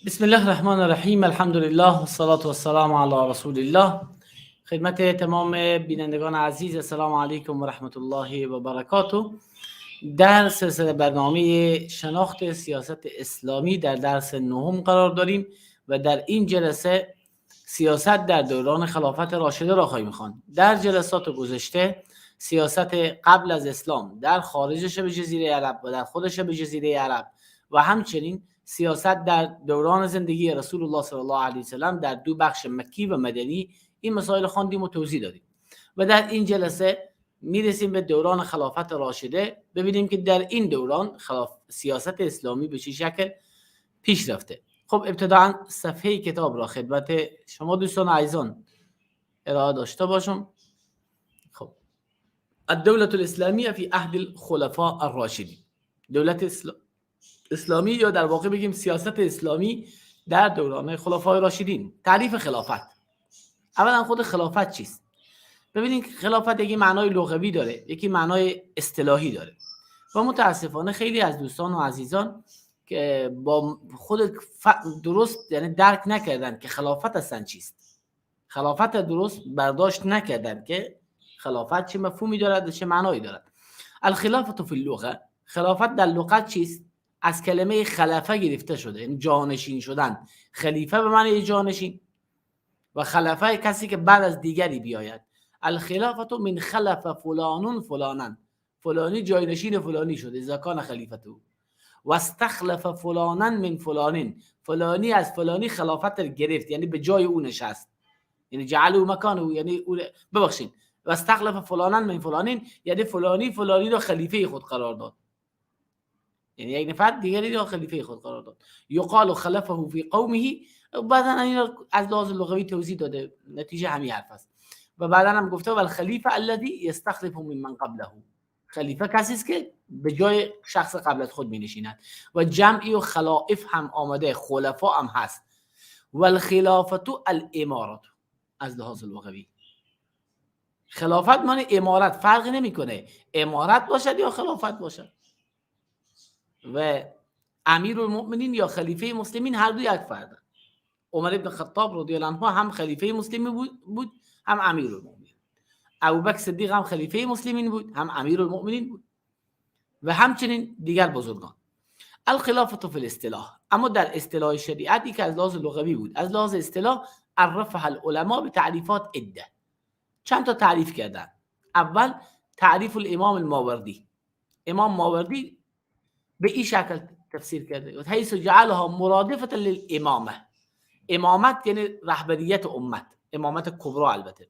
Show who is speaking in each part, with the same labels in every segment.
Speaker 1: بسم الله الرحمن الرحیم. الحمدلله و الصلاة و السلام علی رسول الله. خدمت تمام بینندگان عزیز، السلام علیکم و رحمت الله و برکاته. در سلسله برنامه شناخت سیاست اسلامی در درس نهم قرار داریم و در این جلسه سیاست در دوران خلافت راشده را خواهیم خواند. در جلسات گذشته سیاست قبل از اسلام در خارج شبه جزیره عرب و در خود شبه جزیره عرب و همچنین سیاست در دوران زندگی رسول الله صلی الله علیه و سلم در دو بخش مکی و مدنی، این مسائل خواندیم و توضیح دادیم و در این جلسه میرسیم به دوران خلافت راشده، ببینیم که در این دوران سیاست اسلامی به چه شکل پیش رفته. خب ابتداعا صفحه کتاب را خدمت شما دوستان عزیزان ارائه داشته باشم. خب الدولة الاسلامیه فی عهد الخلفاء الراشدین، دولت اسلامی یا در واقع بگیم سیاست اسلامی در دوران خلفای راشدین. تعریف خلافت. اولا خود خلافت چیست؟ ببینید خلافت یکی معنای لغوی داره، یکی معنای اصطلاحی داره و متاسفانه خیلی از دوستان و عزیزان که با خود درست یعنی درک نکردن که خلافت اصلا چیست، خلافت درست برداشت نکردن که خلافت چه مفهومی دارد و چه معنایی دارد. الخلافت فی اللغه، خلافت در لغت چیست؟ از کلمه خلفه گرفته شده، یعنی جانشین شدن. خلیفه به معنی جانشین و خلفه کسی که بعد از دیگری بیاید. الخلافت من خلف فلان فلانن، فلانی جانشین فلانی شده، اذا کان خلیفته. و استخلف فلانن من فلانین، فلانی از فلانی خلافت گرفت، یعنی به جای او نشست، یعنی جعلوا مکانه، یعنی او ببخشید، و استخلف فلانن من فلانین یعنی فلانی فلانی را خلیفه خود قرار داد، یعنی یک نفر دیگری را خلیفه خود قرار داد. یقال خلفه فی قومه. بعدا این از لحاظ لغوی توضیح داده، نتیجه همین حرف است. و بعدا هم گفته والخلیفه الذی یستخلف من قبله، خلیفه کسی است که به جای شخص قبل از خود می نشیند. و جمعی و خلائف هم آمده، خلفا هم هست. والخلافه الامارت، از لحاظ لغوی خلافت معنی امارت، فرقی نمیکنه امارت باشد یا خلافت باشد. و امیرالمؤمنین یا خلیفه مسلمین هر دو یک فردند. عمر ابن خطاب رضی الله عنه هم خلیفه مسلمین بود هم امیرالمؤمنین. ابوبکر صدیق هم خلیفه مسلمین بود هم امیرالمؤمنین بود و همچنین دیگر بزرگان. الخلافه فی الاصطلاح، اما در اصطلاح شریعتی که از لحاظ لغوی بود، از لحاظ اصطلاح عرفها العلماء به تعریفات عده، چند تا تعریف کردن. اول تعریف الامام الماوردی، امام ماوردی به این شکل تفسیر کرده، حیث جعلها مرادفه للامامه. امامت یعنی رهبریت امت، امامت کبرا، البته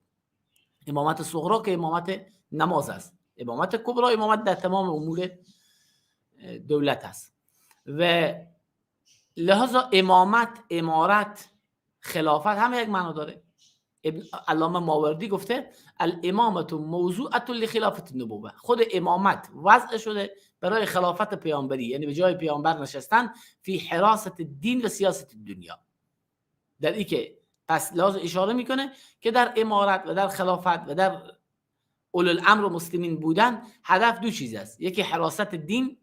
Speaker 1: امامت صغرا که امامت نماز است، امامت کبرا امامت در تمام امور دولت است. و لحاظا امامت، امارت، خلافت همه یک معنا داره. علامه ماوردی گفته الامامت موضوعه لخلافت النبوه، خود امامت وضع شده برای خلافت پیامبری، یعنی به جای پیامبر نشستن، فی حراست دین و سیاست دنیا. در این که پس لازم اشاره میکنه که در امارت و در خلافت و در اولو الامر مسلمین بودن هدف دو چیز است، یکی حراست دین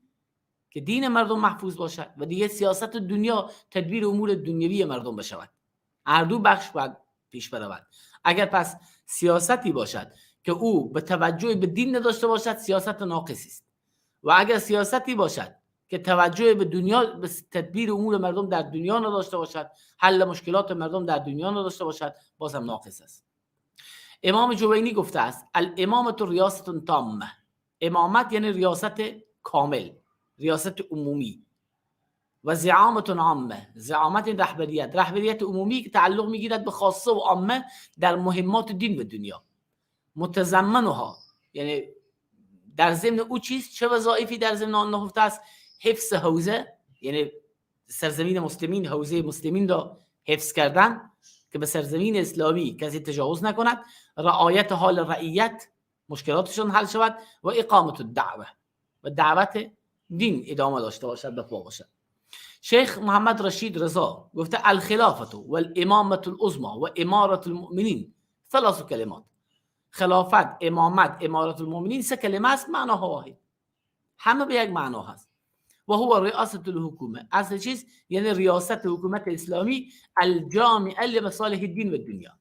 Speaker 1: که دین مردم محفوظ باشد و دیگه سیاست دنیا، تدبیر امور دنیوی مردم بشود. هر دو بخش باید پیش برود. اگر پس سیاستی باشد که او به توجه به دین نداشته باشد، سیاست ناقصی است. و اگر سیاستی باشد که توجه به دنیا، به تدبیر امور مردم در دنیا نداشته باشد، حل مشکلات مردم در دنیا نداشته باشد، باز هم ناقص است. امام جوینی گفته است الامامت ریاست تامه، امامت یعنی ریاست کامل، ریاست عمومی. و زعامت عامه، زعامت رهبریت، رهبریت عمومی که تعلق میگیرد به خاصه و عامه در مهمات دین و دنیا. متضمنها یعنی در ضمن او چیز، چه وظایفی در ضمن آن نهفته است؟ حفظ حوزه، یعنی سرزمین مسلمین، حوزه مسلمین را حفظ کردن که به سرزمین اسلامی کسی تجاوز نکند، رعایت حال رعیت، مشکلاتشون حل شود، و اقامت الدعوه، و دعوت دین ادامه داشته باشد، به پا باشد. شیخ محمد رشید رضا گفته الخلافه والامامه العظمى و امارت المؤمنین ثلاث کلمات. خلافت، امامت، امارت المؤمنین سه کلمه است، معناها واحد، همه به یک معنا هست. و هو ریاست الحکومه، اصل چیز یعنی ریاست حکومت اسلامی الجامعه لمصالح الدین و دنیا،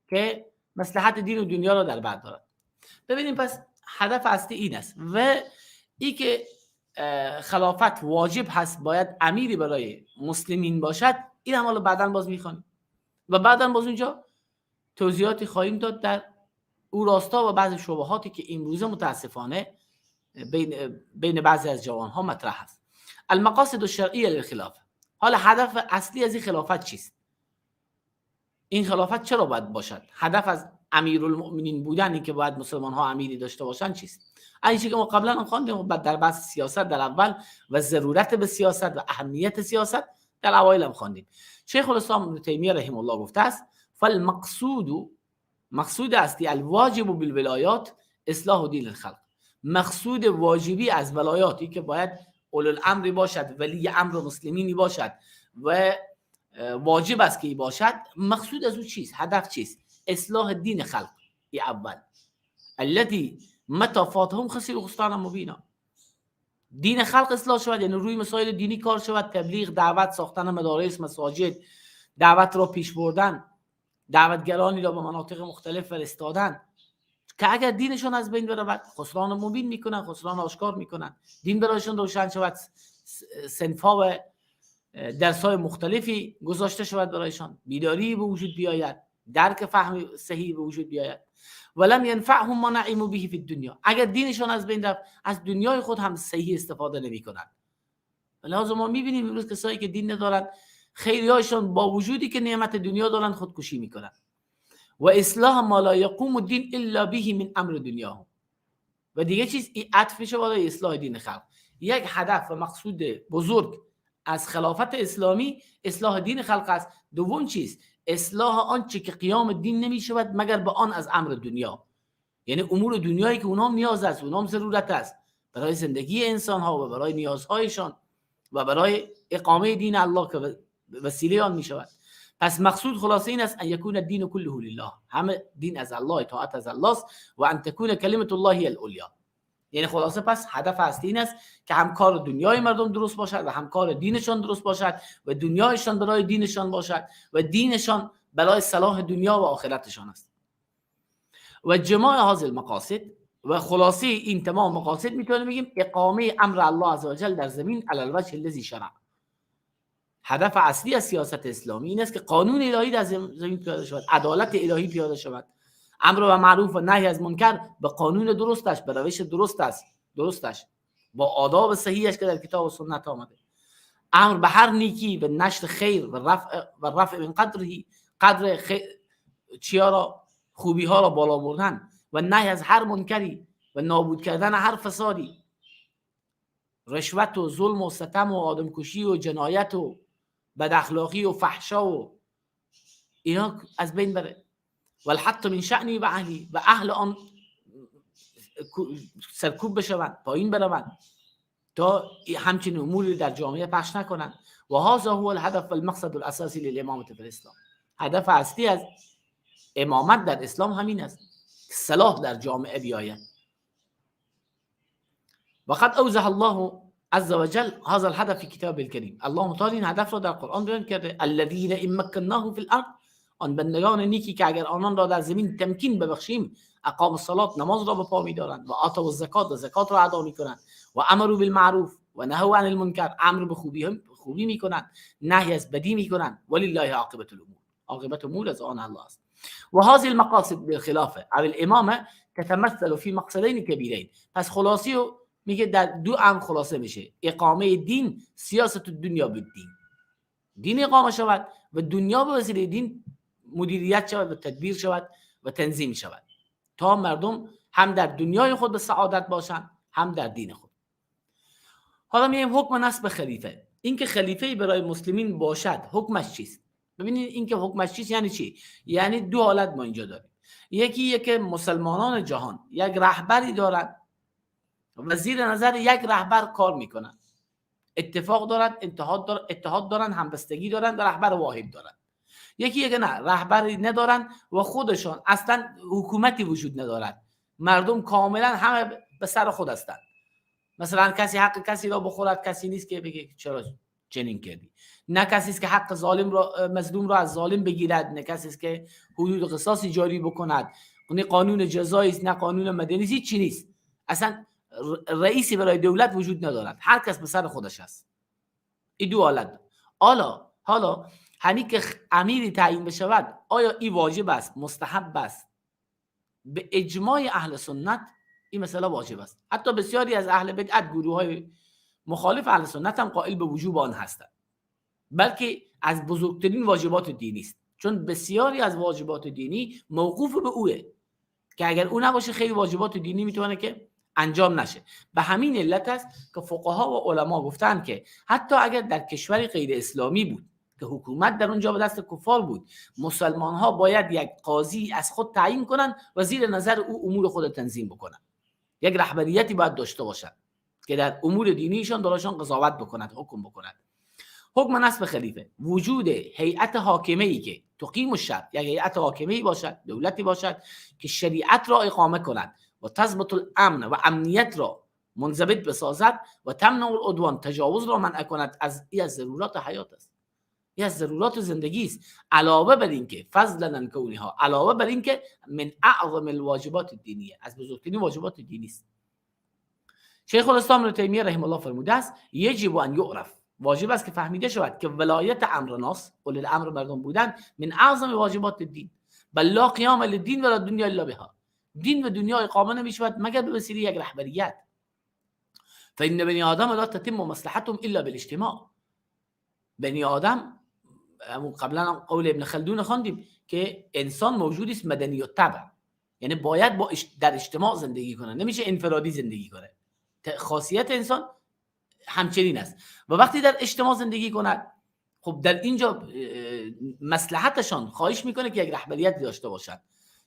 Speaker 1: که مصلحت دین و دنیا را در بر دارد. ببینیم پس هدف اصلی این است و ای که خلافت واجب هست، باید امیری برای مسلمین باشد. این هم حالا بعدا باز میخوانیم و بعدا باز اونجا توضیحاتی خواهیم داد در او راستا و بعض شبهاتی که امروزه متاسفانه بین بعضی از جوانها مطرح است. المقاصد الشرعیه للخلافه. حالا هدف اصلی از این خلافت چیست؟ این خلافت چرا باید باشد؟ هدف از امیرالمؤمنین بودن، این که باید مسلمان ها امیری داشته باشند چیست؟ این چیزی که ما قبلا هم خواندیم در بحث سیاست در اول و ضرورت به سیاست و اهمیت سیاست در اوایل هم خواندیم. شیخ الاسلام ابن تیمیه رحمه الله گفته است فالمقصود، مقصود اصلی الواجب بالولایات اصلاح دین الخلق. مقصود واجبی از ولایاتی که باید اولوالامری باشد، ولی امر مسلمینی باشد و واجب است که باشد، مقصود از او چیست؟ هدف چیست؟ اصلاح دین خلق. ای اول التي متى فاتهم خسروا خسرانا مبینا. دین خلق اصلاح شود، یعنی روی مسائل دینی کار شود، تبلیغ، دعوت، ساختن مدارس، مساجد، دعوت را پیش بردن، دعوتگرانی را به مناطق مختلف فرستادن که اگر دینشون از بین برود خسران مبین میکنن، خسران آشکار میکنن، دین برایشون روشن شود، صنف‌ها و درس‌های مختلفی گذاشته شود برایشان، بیداری به وجود بیاید، درک فهم صحیح به وجود بیاید. ولم ینفعهم ما نعموا به فی الدنیا. اگر دینشان از بین رفت از دنیای خود هم صحیح استفاده نمیکنند. لذا ما میبینیم امروز کسایی که دین ندارند خیریاشون با وجودی که نعمت دنیا دارند خودکشی میکنند. و اصلاح ما لا یقوم الدین الا به من امر دنیاهم. و دیگه چیز این عطف میشه بالای اصلاح دین خلق. یک هدف و مقصود بزرگ از خلافت اسلامی اصلاح دین خلق است. دوم چیز اصلاح آنچه که قیام دین نمی شود مگر به آن از امر دنیا، یعنی امور دنیایی که اونام نیاز است، اونام ضرورت است برای زندگی انسان ها و برای نیازهایشان و برای اقامه دین الله که وسیله آن می شود. پس مقصود خلاصه این است ان یکون الدین کله لله، همه دین از الله، اطاعت از الله است، و ان تکون کلمت الله العلیا. یعنی خلاصه پس هدف اصلی این است که همکار دنیای مردم درست باشد و همکار دینشان درست باشد و دنیایشان برای دینشان باشد و دینشان برای صلاح دنیا و آخرتشان است. و جماع هذه المقاصد و خلاصه این تمام مقاصد میتونیم بگیم اقامه امر الله عزوجل در زمین علی الوجه الذی شرع. هدف اصلی از سیاست اسلامی این است که قانون الهی در زمین پیاده شود، عدالت الهی پیاده شود، امر به معروف و نهی از منکر به قانون درستش، به روش درستش، با آداب صحیحش که در کتاب و سنت آمده، امر به هر نیکی، به نشر خیر و رفع من قدره، قدر خیر چیا را، خوبی ها را بالا بردن، و نهی از هر منکری و نابود کردن هر فسادی، رشوت و ظلم و ستم و آدمکشی و جنایت و بد اخلاقی و فحشا و اینا از بین بره. والحط من شأنی و اهلی، و اهل آن سرکوب بشوند، پایین بروند تا همچین اموری در جامعه پخش نکنند. و هذا هو الهدف والمقصد الاساسی للامامه فی الاسلام. هدف اصلی از امامت در اسلام همین است، صلاح در جامعه بیاید. وقد اوضح الله عز وجل هذا الهدف في کتاب الکریم. الله متعال این هدف را در قرآن بیان کرده، الذین ان مکناهم فی الارض، آن بندگان نیکی که اگر آنان را در زمین تمکین ببخشیم، اقام الصلاه، نماز را به پا می‌دارند، و آتوا الزکات، و زکات را ادا می‌کنند، و امروا بالمعروف و نهوا عن المنکر، امر به خوبی می‌کنند، نهی از بدی می‌کنند، ولله عاقبت الامور، عاقبت امور از آن الله است. و هذه المقاصد بالخلافه او الامامه تتمثل فی مقصدین کبیرین. پس خلاصی میگه در دو امر خلاصه میشه: اقامه دین، سیاست دنیا بالدین، دین اقامه شود و دنیا به وسیله دین مدیریت شود و تدبیر شود و تنظیم شود تا مردم هم در دنیای خود به سعادت باشند، هم در دین خود. حالا میایم حکم نصب خلیفه. اینکه خلیفه برای مسلمین باشد حکمش چیست؟ ببینید اینکه حکمش چیست یعنی چی؟ یعنی دو حالت ما اینجا داریم. یکی که مسلمانان جهان یک رهبری دارند و زیر نظر یک رهبر کار میکنند، اتفاق دارند، اتحاد دارند، همبستگی دارند و رهبر واحد دارند. یکی که نه، رهبری ندارن و خودشان اصلا حکومتی وجود ندارد، مردم کاملا همه به سر خود هستند، مثلا کسی حق کسی را بخورد، کسی نیست که بگه چرا چنین کردی. نه کسی است که حق ظالم را، مظلوم را از ظالم بگیرد، نه کسی است که حدود قصاصی جاری بکند، نه قانون جزایی است، نه قانون مدنی است، هیچ چی نیست. اصلا رئیسی برای دولت وجود ندارد، هر کس به سر خودش است. این دو حالت. حالا همین که امیری تعیین بشود، آیا این واجب است، مستحب است؟ به اجماع اهل سنت این مسئله واجب است. حتی بسیاری از اهل بدعت، گروه های مخالف اهل سنت هم قائل به وجوب آن هستند، بلکه از بزرگترین واجبات دینی است، چون بسیاری از واجبات دینی موقوف به اوه که اگر او نباشه خیلی واجبات دینی میتونه که انجام نشه. به همین علت است که فقها و علما گفتند که حتی اگر در کشور غیر اسلامی بود که حکومت در اونجا به دست کفار بود، مسلمان ها باید یک قاضی از خود تعیین کنند و زیر نظر او امور خود تنظیم بکنند. یک رهبریتی باید داشته باشند که در امور دینیشان داراشان قضاوت بکند، حکم بکند. حکم نصب خلیفه، وجود هیئت حاکمه ای که تقیم الشرع، یک هیئت حاکمه ای باشد، دولتی باشد که شریعت را اقامه کند و تثبت الامن و امنیت را منضبط بسازد و تمنع العدوان، تجاوز را منع کند، از ضرورات حیات است، این از ضرورات زندگی است. علاوه بر اینکه فضلا عن کونها، علاوه بر اینکه من اعظم الواجبات الدینیه، از بزرگترین واجبات دینی است. شیخ الاسلام ابن تیمیه رحمه الله فرموده است یجب ان یعرف، واجب است که فهمیده شود که ولایت امر ناس، اولی الامر مردم بودن، من اعظم واجبات الدین، بل لا قیام للدین ولا دنیا الا بها. دین و دنیا اقامه نمی شود مگر به وسیله یک رهبریت. فان بنی آدم لا تتم مصلحتهم الا بالاجتماع. بنی آدم، قبلا هم قول ابن خلدون خواندیم که انسان موجودی است مدنی الطبع، یعنی باید با در اجتماع زندگی کنه، نمیشه انفرادی زندگی کنه. خاصیت انسان همچنین است و وقتی در اجتماع زندگی کند، خب در اینجا مصلحتشان خواهش میکنه که یک رهبریت داشته باشد،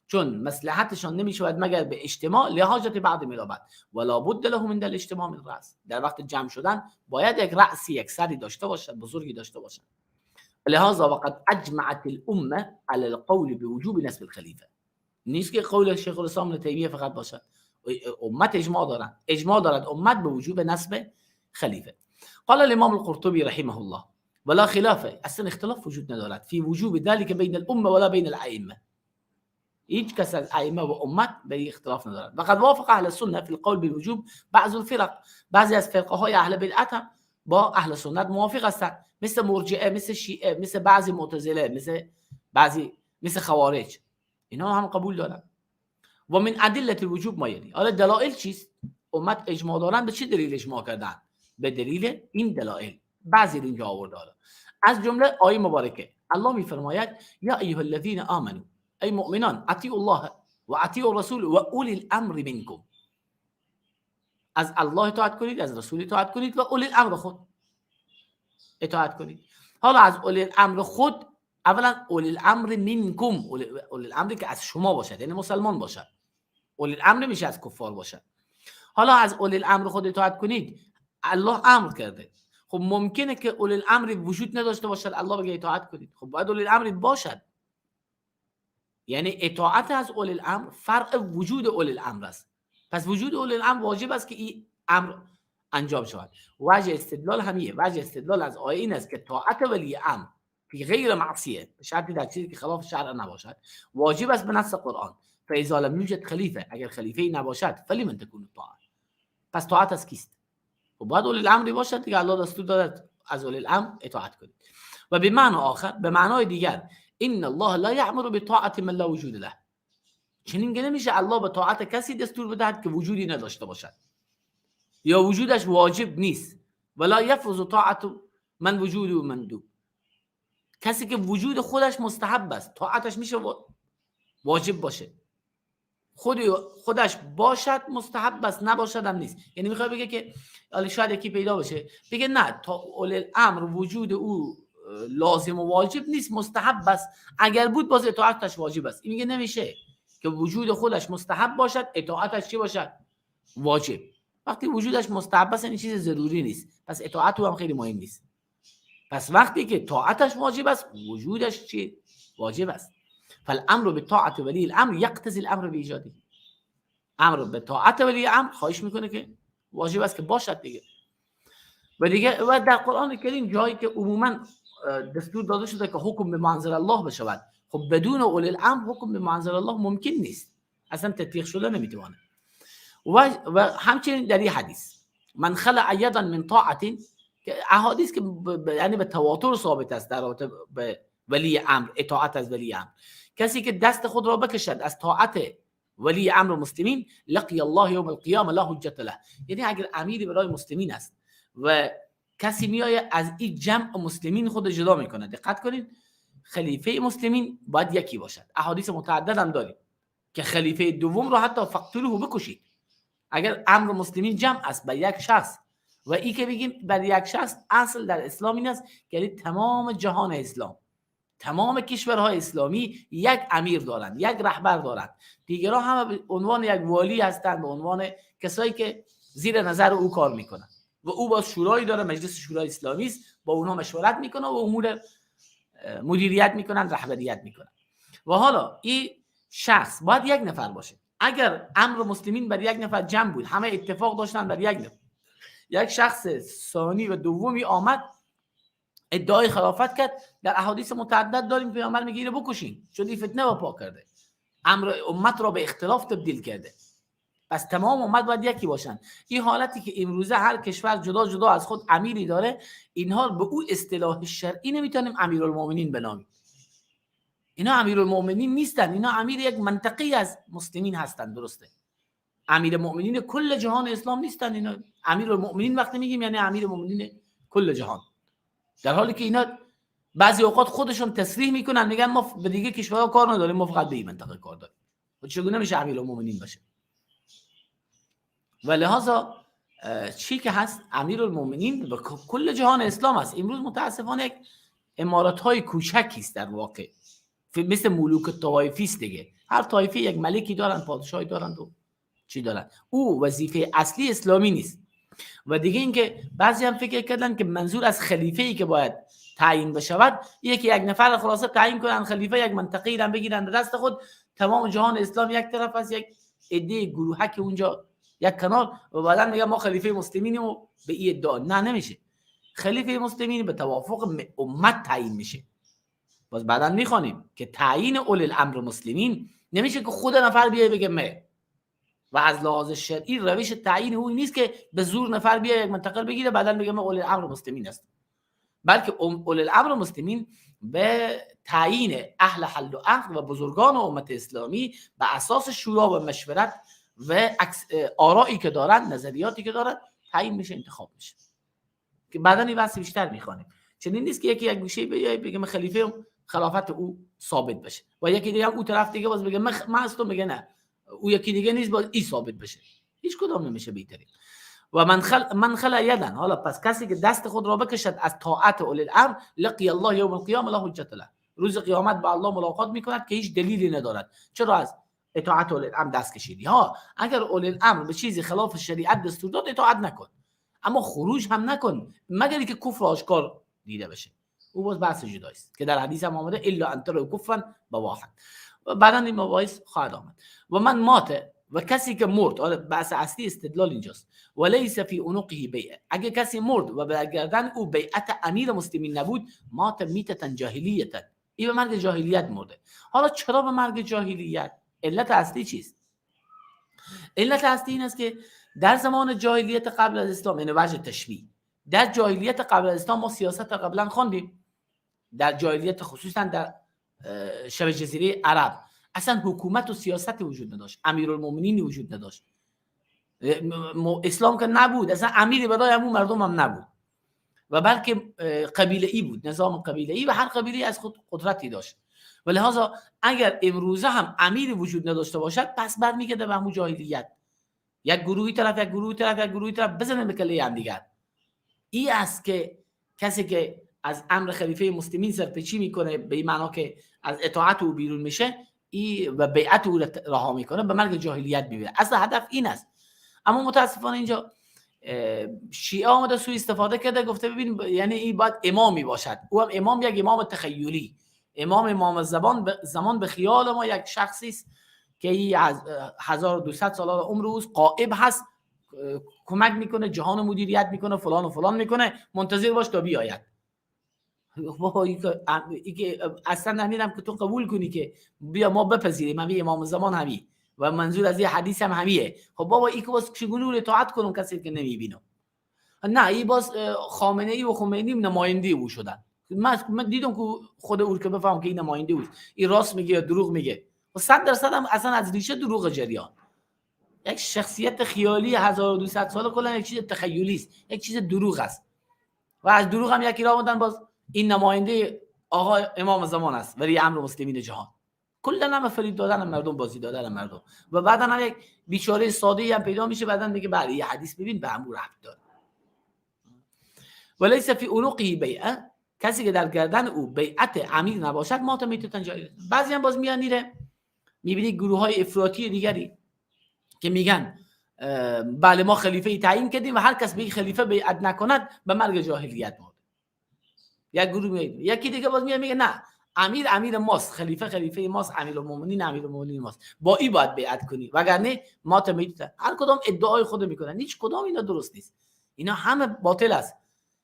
Speaker 1: چون مصلحتشان نمیشود مگر به اجتماع، لحاجت بعد ملابد ولا بد له من الاجتماع من رأس. در وقت جمع شدن باید یک رأسی، یک سری داشته باشد، بزرگی داشته باشد. لهذا وقد اجمعت الامه على القول بوجوب نصب الخلیفه. نیست که قول شیخ الاسلام ابن تیمیه فقط باشد، امت اجماع دارند، اجماع دارد امت به وجوب نصب خلیفه. قال الامام القرطبي رحمه الله ولا خلاف، اصلا اختلاف وجود ندارد فی وجوب ذلك بین الامه ولا بین الائمه. هیچ کس از ائمه و امت به اختلاف ندارد. وقد وافق اهل السنه فی القول بالوجوب بعض الفرق، بعضی از فرقه های اهل بدعت هم با اهل سنت موافق هستند، مثل مرجئه، مثل شیعه، مثل بعضی معتزله، مثل بعضی، مثل خوارج، اینا هم قبول دارن. و من ادله الوجوب ما یلی. حالا دلایل چیست؟ امت اجماع دارن، به چه دلیل اجماع کردن؟ به دلیل این دلایل. بعضی اینجا آورده. حالا از جمله آیه مبارکه الله میفرماید یا ایها الذین آمنوا، ای مؤمنان، اطیعوا الله و اطیعوا الرسول و اولی الامر منکم. از الله اطاعت کنید، از رسول اطاعت کنید و اولی الامر خود اطاعت کنید. حالا از اولی الامر خود، اولا اولی الامر منکم، اولی الامری که از شما باشد، یعنی مسلمان باشد. اولی الامر نمیشه از کفار باشد. حالا از اولی الامر خود اطاعت کنید، الله امر کرده. خب ممکنه که اولی الامر وجود نداشته باشد، الله بگه اطاعت کنید. خب باید اولی الامر باشد، یعنی اطاعت از اولی الامر فرع وجود اولی الامر است. پس وجود اولی الامر واجب است که این امر انجام شود. وجه استدلال همیه، وجه استدلال از آیه این است که طاعت ولی امر فی غیر معصیه، به شرطی در چیزی که خلاف شرع نباشد، واجب است به نص قرآن. فاذا لم یوجد خلیفه، اگر خلیفه ای نباشد، فلمن تکون الطاعه، پس طاعت از کیست؟ خب باید اولی الامر باشد دیگه. الله دستور داد از اولی الامر اطاعت کنید. و به معنی آخر، به معنای دیگر، ان الله لا یأمر بطاعت من لا وجود له. چنین که نمیشه الله به طاعت کسی دستور بدهد که وجودی نداشته باشد یا وجودش واجب نیست. ولا یفرض طاعت من وجود و مندوب. کسی که وجود خودش مستحب است، طاعتش میشه واجب باشه. خودش باشد مستحب است، نباشد هم نیست. یعنی میخواد بگه که شاید یکی پیدا باشه بگه نه، تا اولی الامر وجود او لازم و واجب نیست، مستحب است، اگر بود باز اطاعتش واجب است. این میگه نمیشه که وجود خودش مستحب باشد اطاعتش چی باشد؟ واجب. وقتی وجودش مستحب است یعنی چیز ضروری نیست، پس اطاعت او هم خیلی مهم نیست. پس وقتی که طاعتش واجب است، وجودش چی؟ واجب است. فالامر بطاعت ولی الامر یقتضی الامر بایجاده. امر به طاعت ولی امر خواهش میکنه که واجب است که باشد دیگه. و دیگه و در قرآن کریم جایی که عموما دستور داده شده که حکم به منزل الله بشود، خب بدون اولی الامر حکم به منزل الله ممکن نیست، اصلا تطبیق شده نمیتونه. و همچنین در این حدیث من خلع یدا من طاعت، که احادیث که یعنی به تواتر ثابت است در رابطه به ولی امر، اطاعت از ولی امر، کسی که دست خود را بکشد از طاعت ولی امر مسلمین لقی الله یوم القیامه لا حجت له. یعنی اگر امیری برای مسلمین است و کسی میآید از این جمع مسلمین خود جدا میکنه، دقت کنید خلیفه مسلمین باید یکی باشد. احادیث متعدد هم داریم که خلیفه دوم را حتی فقتلوه بکشید. اگر امر مسلمین جمع است به یک شخص، و ای که بگیم بر یک شخص، اصل در اسلام این است که تمام جهان اسلام، تمام کشورهای اسلامی یک امیر دارند، یک رهبر دارند، دیگران همه به عنوان یک والی هستند، به عنوان کسایی که زیر نظر او کار میکنند و او با شورایی داره، مجلس شورای اسلامی است، با اونها مشورت میکنه و امور مدیریت میکنن، رهبریت میکنن. و حالا این شخص باید یک نفر باشه. اگر امر مسلمین بر یک نفر جمع بود، همه اتفاق داشتن بر یک نفر، یک شخص ثانی و دومی آمد ادعای خلافت کرد، در احادیث متعدد داریم پیامبر میگه اینو بکشین، چون این فتنه وپا کرده، امر امت را به اختلاف تبدیل کرده. پس تمام امت باید یکی باشن. این حالتی که امروزه هر کشور جدا جدا از خود امیری داره، اینها به او اصطلاح شرعی نمیتونیم امیرالمومنین بنامیم. اینا امیرالمومنین نیستن، اینا امیر یک منطقی از مسلمین هستن. درسته امیر مؤمنین کل جهان اسلام نیستن، اینا امیرالمؤمنین وقتی میگیم یعنی امیر مؤمنین کل جهان، در حالی که اینا بعضی اوقات خودشون تصریح میکنن، میگن ما به دیگه کشورها کار نداریم، ما فقط به این منطقه کار داریم. و چگونه میشه امیرالمؤمنین باشه؟ و لهذا چی که هست امیرالمؤمنین به کل جهان اسلام است. امروز متاسفانه یک امارات های کوچکی است در واقع، مثل ملوک طوایفی است دیگه، هر طایفه یک ملکی دارن، پادشاهی دارن و چی دارن. او وظیفه اصلی اسلامی نیست. و دیگه اینکه بعضی هم فکر کردن که منظور از خلیفه ای که باید تعیین بشود یکی یک نفر خلاصه تعیین کنن خلیفه یک منطقه ای را بگیرن دست خود، تمام جهان اسلام یک طرف است، یک عده گروهک که اونجا یک کنار، و بعدا میگن ما خلیفه مسلمینیم و به این ادعا. نه، نمیشه. خلیفه مسلمین به توافق امت تعیین میشه. باز بعدا میخوانیم که تعیین اولی الامر مسلمین نمیشه که خود نفر بیای بگه مه، و از لحاظ شرعی روش تعیین او نیست که به زور نفر بیای یک منطقه بگیره بعدا بگه من اولی الامر مسلمین هستم، بلکه اولی الامر مسلمین به تعیین اهل حل و عقد و بزرگان امت اسلامی به اساس شورا و مشورت و آرایی که دارن، نظریاتی که دارن، تعیین میشه، انتخاب میشه، که بعدا این بحث بیشتر میخوانیم. چنین نیست که یکی یک گوشه بیای بگه من خلیفه، خلافت او ثابت بشه، و یکی دیگه هم او طرف دیگه باز بگه من هستم، بگه نه او یکی دیگه نیست، باز ای ثابت بشه. هیچ کدام نمیشه بیتری. و من خلع یدن، حالا پس کسی که دست خود را بکشد از طاعت اولی الامر لقی الله یوم القیامه لا حجت له، روز قیامت با الله ملاقات میکند که هیچ دلیلی ندارد چرا از اطاعت اولی الامر دست کشیدی. ها، اگر اولی الامر به چیزی خلاف شریعت دستور داد اطاعت نکن، اما خروج هم نکن مگر اینکه کفر آشکار دیده بشه. او باز بحث جدایی است که در حدیث هم آمده الا ان تروا کفرا بواحا، و بعدا این مباحث خواهد آمد. و من مات، و کسی که مرد، حالا بحث اصلی استدلال اینجاست، و لیس فی عنقه بیعه، اگه کسی مرد و به گردن او بیعت امیر مسلمین نبود، مات میتة جاهلیة، این به مرگ جاهلیت مرده. حالا چرا به مرگ جاهلیت؟ علت اصلی چیست؟ علت اصلی این است که در زمان جاهلیت قبل از اسلام، یعنی وجه تشبیه، در جاهلیت قبل از اسلام ما سیاست قبلا خواندیم، در جاهلیت خصوصا در شبه جزیره عرب اصلا حکومت و سیاست وجود نداشت، امیرالمومنین وجود نداشت، اسلام که نبود، اصلا امیری برای همون مردم هم نبود، و بلکه قبیله ای بود، نظام قبیله ای، و هر قبیله از خود قدرتی داشت. و لهذا اگر امروزه هم امیری وجود نداشته باشد، پس برمیگرده به همون جاهلیت، یک گروهی طرف، یک گروهی طرف، یک گروهی طرف، بزنن به کله هم دیگر. این است که کسی که از امر خلیفه مسلمین سرپیچی میکنه، به این معنا که از اطاعت او بیرون میشه ای و بیعت او رها میکنه، به مرگ جاهلیت میمیره. اصلا هدف این است. اما متاسفانه اینجا شیعه آمده سوء استفاده کرده، گفته ببین یعنی این باید امامی باشد، او هم امام، یک امام تخیلی، امام زمان به خیال ما یک شخصی است که ای از 1200 سال عمر اوست، غائب هست، کمک میکنه، جهان مدیریت میکنه، فلان و فلان میکنه، منتظر باش تا بیاید. بابا ای که اصلا نمیدم که تو قبول کنی که بیا ما بپذیریم همین امام زمان همی و منظور از این حدیث هم همیه. خب بابا ای که باز چگونه رو اطاعت کنم کسی که نمیبینم؟ نه ای باز خامنه ای و خمینی نماینده او شدن. من دیدم که خود او که بفهم که این نماینده اوست، این راست میگه یا دروغ میگه. و 100% هم اصلا از ریشه دروغ جریان. یک شخصیت خیالی 1200 ساله کلا یک چیز تخیلی است، یک چیز دروغ است. و از دروغ هم یکی را آوردن باز این نماینده آقا امام زمان است، ولی امر مسلمین جهان. کلا هم فریب دادن مردم، بازی دادن مردم. و بعدا هم یک بیچاره ساده هم پیدا میشه، بعدا میگه بله یه حدیث ببین به امر ربط داره. وليس فی عنقه بیعه، کسی که در گردن او بیعت امیر نباشد مات میتتن جایز. بعضی هم باز میان میره میبینی گروه های افراطی دیگری که میگن بله ما خلیفه تعیین کردیم و هر کس به خلیفه بیعت نکند به مرگ جاهلیت مرد. یک گروه میاد، یکی دیگه باز میاد میگه نه امیر امیر ماست، خلیفه خلیفه ماست، امیرالمومنین امیرالمومنین ماست، با این باید بیعت کنی وگرنه مات میتتن. هر کدام ادعای خود میکنن، هیچ کدام اینا درست نیست، اینا همه باطل است.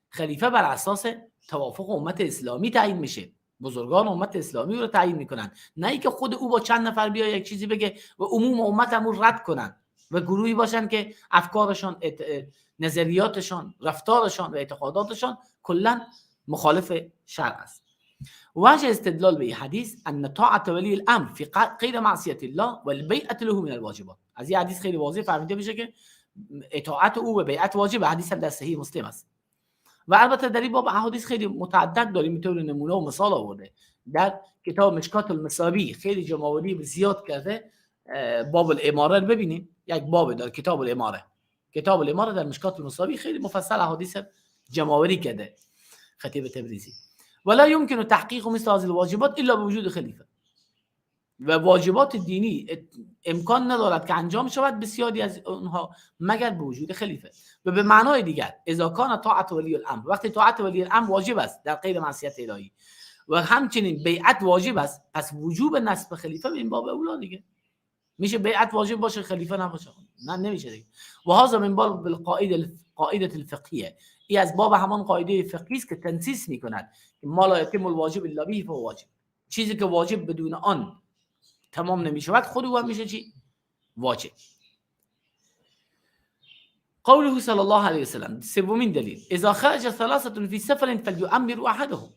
Speaker 1: خلیفه بر اساس توافق امت اسلامی تعیین میشه، بزرگان امت اسلامی رو تعیین میکنن، نه اینکه خود او با چند نفر بیا یک چیزی بگه و عموم امت هم رو رد کنن و گروهی باشن که افکارشان، نظریاتشان، رفتارشان و اعتقاداتشان کلا مخالف شرع است. وجه استدلال به حدیث ان طاعت ولی الامر فی غیر معصیت الله والبیعه له من الواجبات. از این حدیث خیلی واضح فهمیده میشه که اطاعت او و بیعت واجب. حدیث هم در صحیح مسلم است. و البته در این باب احادیث خیلی متعدد داریم، میتونه نمونه و مثال آورده در کتاب مشکات المصابی خیلی جمع‌آوری زیاد کرده. باب الاماره رو ببینیم، یک باب داره کتاب الاماره، کتاب الاماره در مشکات المصابی خیلی مفصل احادیث جمع‌آوری کرده خطیب تبریزی. ولا يمكن تحقیق مثل هذه الواجبات الا بوجود خلیفه. و واجبات دینی امکان ندارد که انجام شود بسیاری از اونها مگر به وجود خلیفه. و به معنای دیگر اذا کان طاعت ولی الامر، وقتی طاعت ولی الامر واجب است در غیر معصیت الهی و همچنین بیعت واجب است، پس وجوب نصب خلیفه به این باب اولا دیگه میشه بیعت واجب باشه خلیفه نباشه، نه نمیشه دیگه. و هذا من باب القاعده قاعده الفقهیه، ای از باب همان قاعده فقهی است که تنصیص میکند که ما لا یتم الواجب الا به فهو واجب، چیزی که واجب بدون آن تمام نمی شود خود او هم میشه چی؟ واجب. قوله صلی الله علیه وسلم، سومین دلیل، اذا خرج ثلاثه فی سفر فلیؤمر احدهم.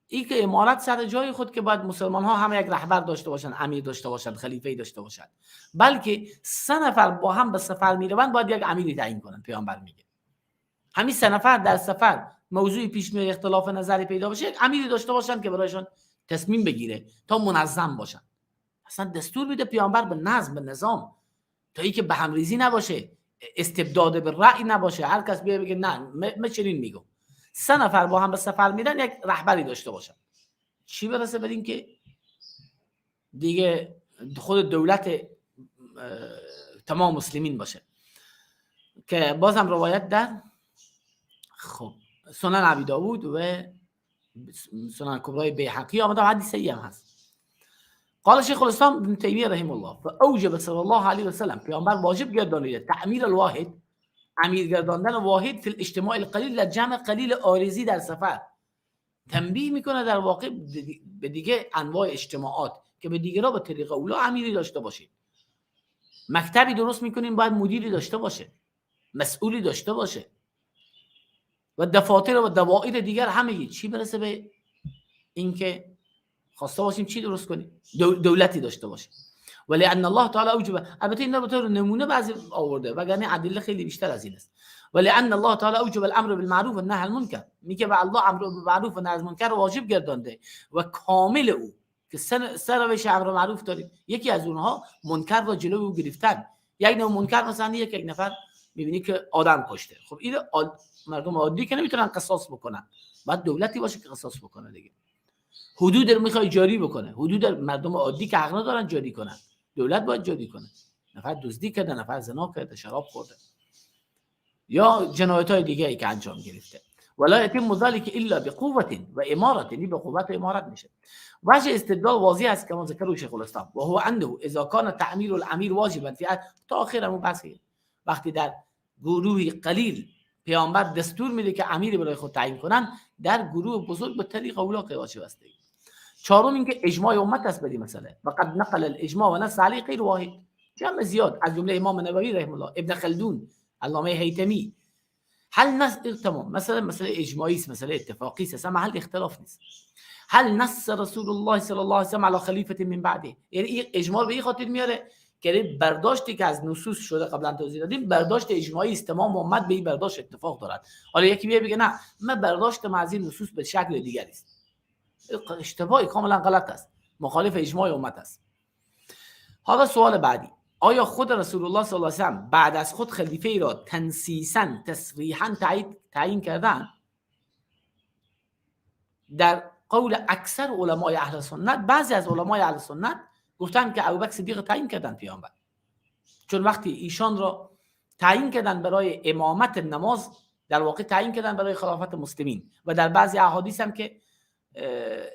Speaker 1: ای که امارت سر جای خود که باید مسلمان ها همه یک رهبر داشته باشن، امیر داشته باشن، خلیفه داشته باشن، بلکه سه نفر با هم به سفر میروند باید یک امیری تعیین کنن. پیامبر میگه همین سه نفر در سفر موضوعی پیش میاد، اختلاف نظری پیدا بشه، یک امیری داشته باشن که برایشان تصمیم بگیره تا منظم باشن. اصلا دستور میده پیامبر به نظم، به نظام، تا اینکه به همریزی نباشه، استبداد به رأی نباشه، هر کس بیاد بگه نه من چنین میگم. سه نفر با هم به سفر میرن یک رهبری داشته باشن، چی برسه به این که دیگه خود دولت تمام مسلمین باشه. که بازم روایت در خب سنن ابی داود و سنن کبرای بیهقی آمده، حدیث صحیح هم هست. قال شیخ الاسلام ابن تیمیه رحمه الله فاوجب صلی الله علیه و سلم، پیامبر واجب گردانید تعمیر الواحد، امیر گرداندن واحد فی الاجتماع القلیل، در جمع قلیل عارضی در سفر. تنبیه میکنه در واقع به دیگه انواع اجتماعات که به دیگرا به طریق اولا امیری داشته باشید. مکتبی درست میکنیم باید مدیری داشته باشه، مسئولی داشته باشه و دفاتر و دوایر دیگر همگی. چی برسه به اینکه خواسته باشیم چی درست کنیم، دولتی داشته باشیم. ولی ان الله تعالی اوجب، البته اینا به طور نمونه بعضی آورده وگرنه ادله خیلی بیشتر از این است. ولی ان الله تعالی اوجب الامر بالمعروف و النهی عن المنکر، میگه و الله امر بالمعروف و نهی از منکر واجب گردانده و کامل او که سه روش امر معروف داریم، یکی از اونها منکر را جلو او گرفتن. یک نوع منکر مثلا یک نفر میبینی که آدم کشته، خب این مردم عادی که نمیتونن قصاص بکنن، باید دولتی باشه که قصاص بکنه دیگه. حدود رو میخوای جاری بکنه، حدود مردم عادی که حق ندارن جاری کنن، دولت باید جاری کنه. نفر دزدی کرده، نفر زنا کرده، شراب خورده یا جنایت های دیگه ای که انجام گرفته. ولا یتم ذلك الا بقوه و امارت، یعنی به قوت و امارت میشه. وجه استدلال واضح است که ما ذکر شیخ الاسلام و هو انه اذا كان تعمیر الامیر واجبا فی تا آخر همون بحث. وقتی در گروهی قلیل پیامبر دستور میده که امیری برای خود تعیین کنن، در گروه بزرگ به طریق اولا قیاس بستگی. چهارم اینکه اجماع امت است به این مسئله و قد نقل الاجماع و نص علی غیر واحد، جمع زیاد از جمله امام نووی رحمه الله، ابن خلدون، علامه هیثمی. هل نص تمام مثلا مسئله اجماعی است، مسئله اتفاقی است، اصلا محل اختلاف نیست. هل نص رسول الله صلی الله علیه و سلم علی خلیفه من بعده، یعنی این اجماع به این خاطر میاره که برداشتی که از نصوص شده قبلا توضیح دادیم برداشت اجماعی است، تمام امت به این برداشت اتفاق دارد. حالا یکی بیاد بگه نه من برداشتم از این نصوص به شکل دیگری است، اشتباهی کاملا غلط است، مخالف اجماع امت است. حالا سوال بعدی، آیا خود رسول الله صلی الله علیه و سلم بعد از خود خلیفه ای را تنصیصا تصریحا تعیین کردن؟ در قول اکثر علمای اهل سنت، بعضی از علمای اهل سنت گفتن که ابوبکر صدیق تعیین کردن پیامبر، چون وقتی ایشان را تعیین کردن برای امامت نماز، در واقع تعیین کردن برای خلافت مسلمین و در بعضی احادیث هم که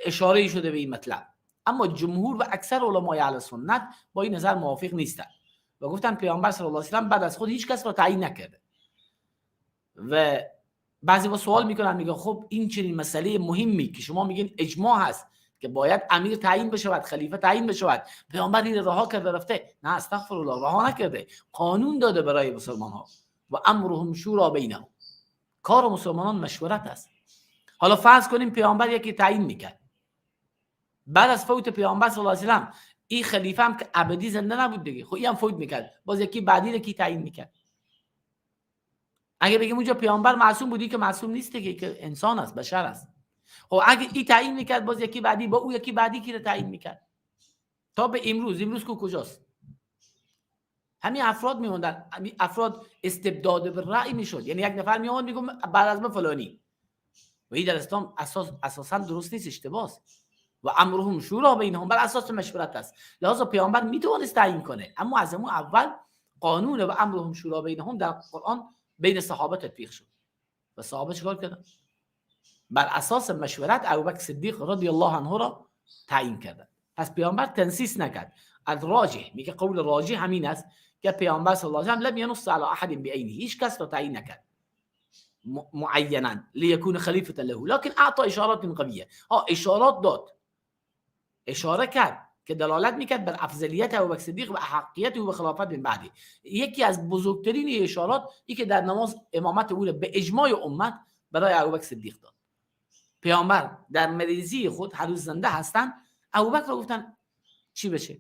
Speaker 1: اشاره شده به این مطلب. اما جمهور و اکثر علمای اهل سنت با این نظر موافق نیستند و گفتن پیامبر صلی الله علیه و سلم بعد از خود هیچ کس را تعیین نکرده. و بعضی با سوال میکنن، میگن خب این چنین مسئله مهمی که شما میگین اجماع هست که باید امیر تعیین بشود، خلیفه تعیین بشود، پیامبر این رها کرده رفته. نه، استغفر الله، رها نکرده، قانون داده برای مسلمان ها و امرهم شورا بینهم، کار مسلمانان مشورت است. حالا فرض کنیم پیامبر یکی تعیین میکرد، بعد از فوت پیامبر صلی الله علیه و سلم این خلیفه هم که ابدی زنده نبود دیگه، خب این هم فوت میکرد، باز یکی بعدی رو کی تعیین میکرد؟ اگه بگیم اونجا پیامبر معصوم بودی که معصوم نیست دیگه، که انسان است، بشر است. خب اگه این تعیین میکرد، باز یکی بعدی با او یکی بعدی کی رو تعیین میکرد؟ تا به امروز، امروز کو کجاست؟ همین افراد میموندن، همین افراد استبداد به رأی میشد، یعنی یک نفر میومد میگفت بعد از من فلانی، و این در اسلام اساسا درست نیست، اشتباه است. و امرهم شورا بینهم بر اساس مشورت است. لذا پیامبر میتوانست تعیین کنه، اما از اون اول قانون و امرهم شورا بینهم در قرآن بین صحابه تطبیق شد و صحابه چیکار کردن؟ بر اساس مشورت ابوبکر صدیق رضی الله عنه را تعیین کردن. پس پیامبر تنصیص نکرد. الراجح، میگه قول راجح همین است که پیامبر صلی الله علیه و سلم لم ینص علی احد بعینه، هیچ کس را تعیین نکرد معینا لیکون خلیفه له، لكن اعطى اشارات قویه. اشارات داد، اشاره کرد که دلالت میکرد بر افضلیت ابوبکر صدیق و احقیت او به خلافت من بعدی. یکی از بزرگترین اشارات ای که در نماز امامت او به اجماع امت برای ابوبکر صدیق داد. پیامبر در مریضی خود هنوز زنده هستند، ابوبکر را گفتن چی بشه؟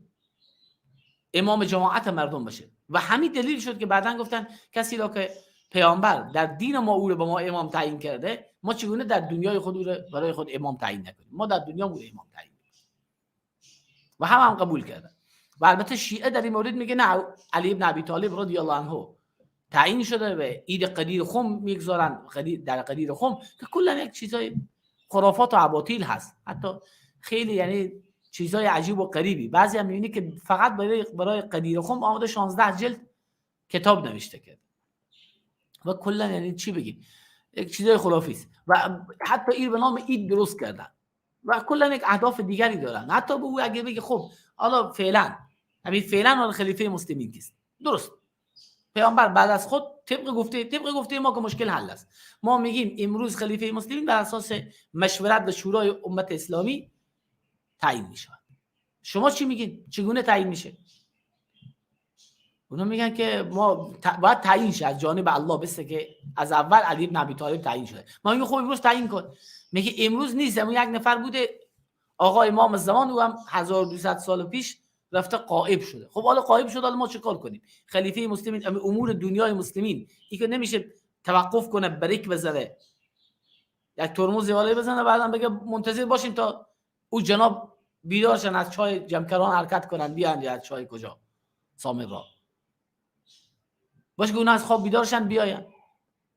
Speaker 1: امام جماعت مردم بشه. و همین دلیل شد که بعدن گفتن کسی را که پیامبر در دین ما او رو به ما امام تعیین کرده، ما چگونه در دنیای خود او رو برای خود امام تعیین نکنیم؟ ما در دنیا او رو امام تعیین کنیم. و هم قبول کردن. و البته شیعه در این مورد میگه نه، علی ابن ابی طالب رضی الله عنه تعیین شده و عید قدیر خم میگذارن، در قدیر خم که کلا یک چیزای خرافات و اباطیل هست، حتی خیلی یعنی چیزای عجیب و غریبی. بعضی هم میبینی که فقط برای قدیر خم آمده 16 جلد کتاب نوشته کرد و کلا یعنی چی بگیم، یک چیزای خرافی است و حتی این به نام عید درست کردن و کلا یک اهداف دیگری دارن. حتی به او اگه بگی خب حالا فعلا همین فعلا خلیفه مسلمین کیست، درست پیامبر بعد از خود طبق گفته ما که مشکل حل است. ما میگیم امروز خلیفه مسلمین بر اساس مشورت و شورای امت اسلامی تعیین میشه. شما چی میگین؟ چگونه تعیین میشه؟ اونا میگن که ما باید تعیین شه از جانب الله، بسته که از اول علی بن ابی طالب تعیین شده. ما میگیم خب امروز تعیین کن. میگه امروز نیست، اون یک نفر بوده آقا امام زمان، او هم 1200 سال پیش رفته غائب شده. خب حالا غائب شده، حالا ما چیکار کنیم؟ خلیفه مسلمین، امور دنیای مسلمین این که نمیشه توقف کنه، بریک بزنه، یک ترمز بالایی بزنه، بعدم بگه منتظر باشیم تا او جناب بیدار شن، از چای جمکران حرکت کنن بیان، یا از چای کجا سامرا باشه که اونا از خواب بیدار شن بیاین.